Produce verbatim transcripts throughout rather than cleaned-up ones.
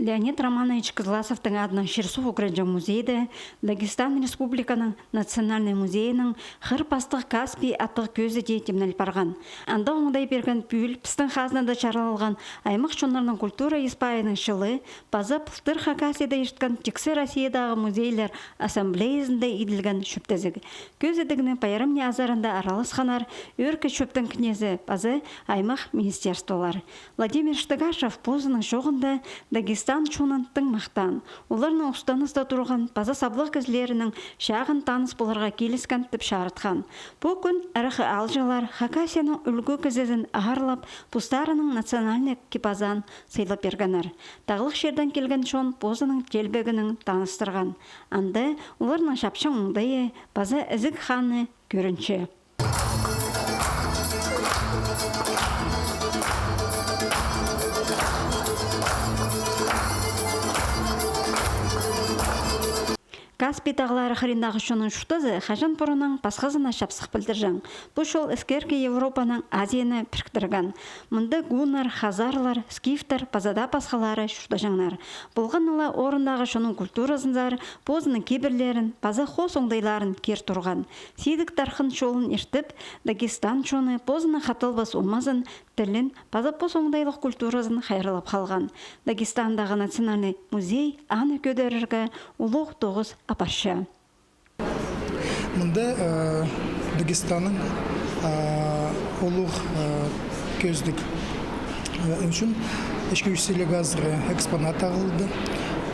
Леонид Романович Кызласовтың адынаң чир-суғ ӱгренҷең музейде Дагестан Республиканың Национальнай музейінің «Хыр пастығ Каспий» аттығ кӧзіде тимнел парған. Анда оңдай пирген пӱӱл пістің хазнада чарылған аймах чоннарның культура ис-пайының чылы паза пылтыр Хакасияда ирткен тиксі Россиядағы музейлер ассамблеязында иділген чӧптезіг. Кӧзідігнің пайрамнығ азарында араласханнар Ӧӧркі чӧптің кнезі паза аймах министерстволар. Владимир Штыгашев позының чооғында Дагестан чонын тың махтаан, оларның устаныста турған паза саблығ кізілерінең чағын таныс поларға киліскен тіп чарытхан. Пу кӱн ырах аалҷылар, Хакасияның ӱлгӱ кізізін аарлап, постарының национальнай кип-азаан сыйлап пиргеннер. Тағлығ чирдең килген чон позының телбегінең таныстырған. Анда оларның чапчаң оңдайы паза ізіг ханы кӧрінче. Каспий тағлары хыриндағы чонның чуртазы хаҷан пуруннаң пасхазына чапсых пілдірҷең. Пу чол іскеркі Европанаң Азияны піріктірген. Мында гуннар, хазарлар, скифтер паза даа пасхалары чуртаҷаңнар. Полған ла орындағы чонның культуразынзар позының кибірлерін паза хоос оңдайларын кир турған. Сидік тархын чолын иртіп, Дагестан чоны позының хаталбас омазын, тілін паза пос оңдайлығ культуразын хайраллап халған. Дагестандағы национальнай музей аны кӧдірерге улуғ тоғыс апарча. Мында, э, Дагестанның, э, улуғ, э, кӧзідіг, э, ӱчӱн ікі чӱс илиг азыра экспонат ағылды.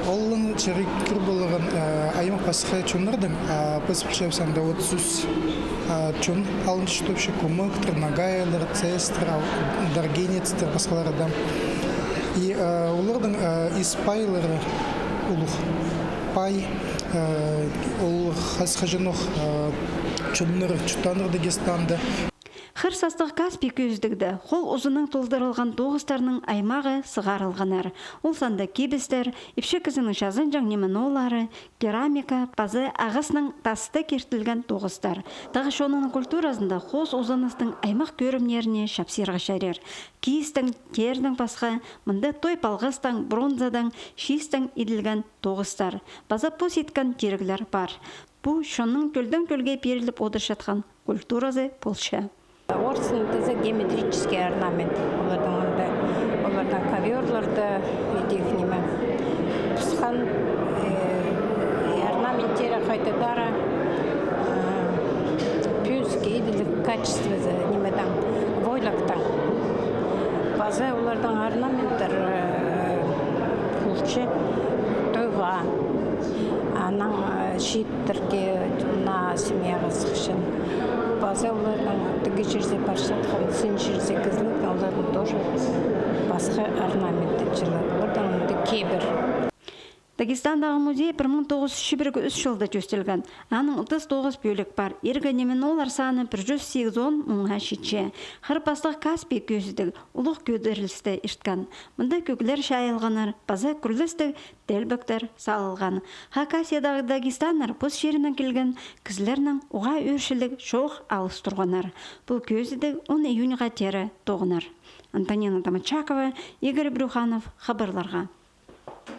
Олның чарир полған, э, аймах пасха чоннардаң, э, піс пілчебіс, анда отыс ӱс, э, чон алынча, чуртапча: кумыктар, ногайлар, цесктер, ал-, даргинецтер, пасхалар даа. И, э, оларның, э, ис-пайлары улуғ пай, э, ол хас-, хаҷанох, э, чоннар чуртааннар Дагестанда. Хыр састығ Каспий кӧзідігде хол узынаң толдырылған тоғыстарның аймағы сығарылғаннар. Ол санда кибістер, ипчі кізінің чазанҷаң ниме-ноолары, керамика паза ағаснаң таста киртілген тоғыстар. Тағ чонының культуразында хоос узаныстың аймах кӧрімнеріне чапсирға чарир. Киистең, теердең пасха, мында той палғастаң, бронзадаң, чиистең иділген тоғыстар паза пос иткен тиріглер пар. Пу чонның тӧлдең тӧлге пиріліп одырчатхан культуразы полча. Орыстың тізі геометрический орнамент. Оларның мында, оларның ковёрларда, идӧк ниме, пысхан, э, и орнаменттері хайдағ-да, э, пӧзік иділіг качествозы, нимедең, войлактаң. Паза оларның орнаменттер, э, полча тойға, анаң, э, чиит тірге, мына семьяға сыхчаң. Паза оларның тігі чирзер парчатхан, син чирзер кізілернің, оларның тоже пасха орнаменті чылы. Оларның мында кибір. Дагестандағы музей пір муң тоғыс чӱс чибіргі ӱс чылда тӧстелген. Аның отыс тоғыс пӧлік пар. Иргі ниме-ноолар саны пір чӱс сигізон муңға читче. Хыр пастығ Каспий кӧзідіг улуғ кӧдірілісті ирткен. Мында кӧглер чайылғаннар паза кӱрлестіг телбектер салылған. Хакасиядағы дагестаннар пос чирінең килген кізілернең уғаа ӧӧрчіліг чоох алыс турғаннар. Пу кӧзідіг он июньға теере тоғынар. Антонина Домочакова, Игорь Брюханов, хабарларға.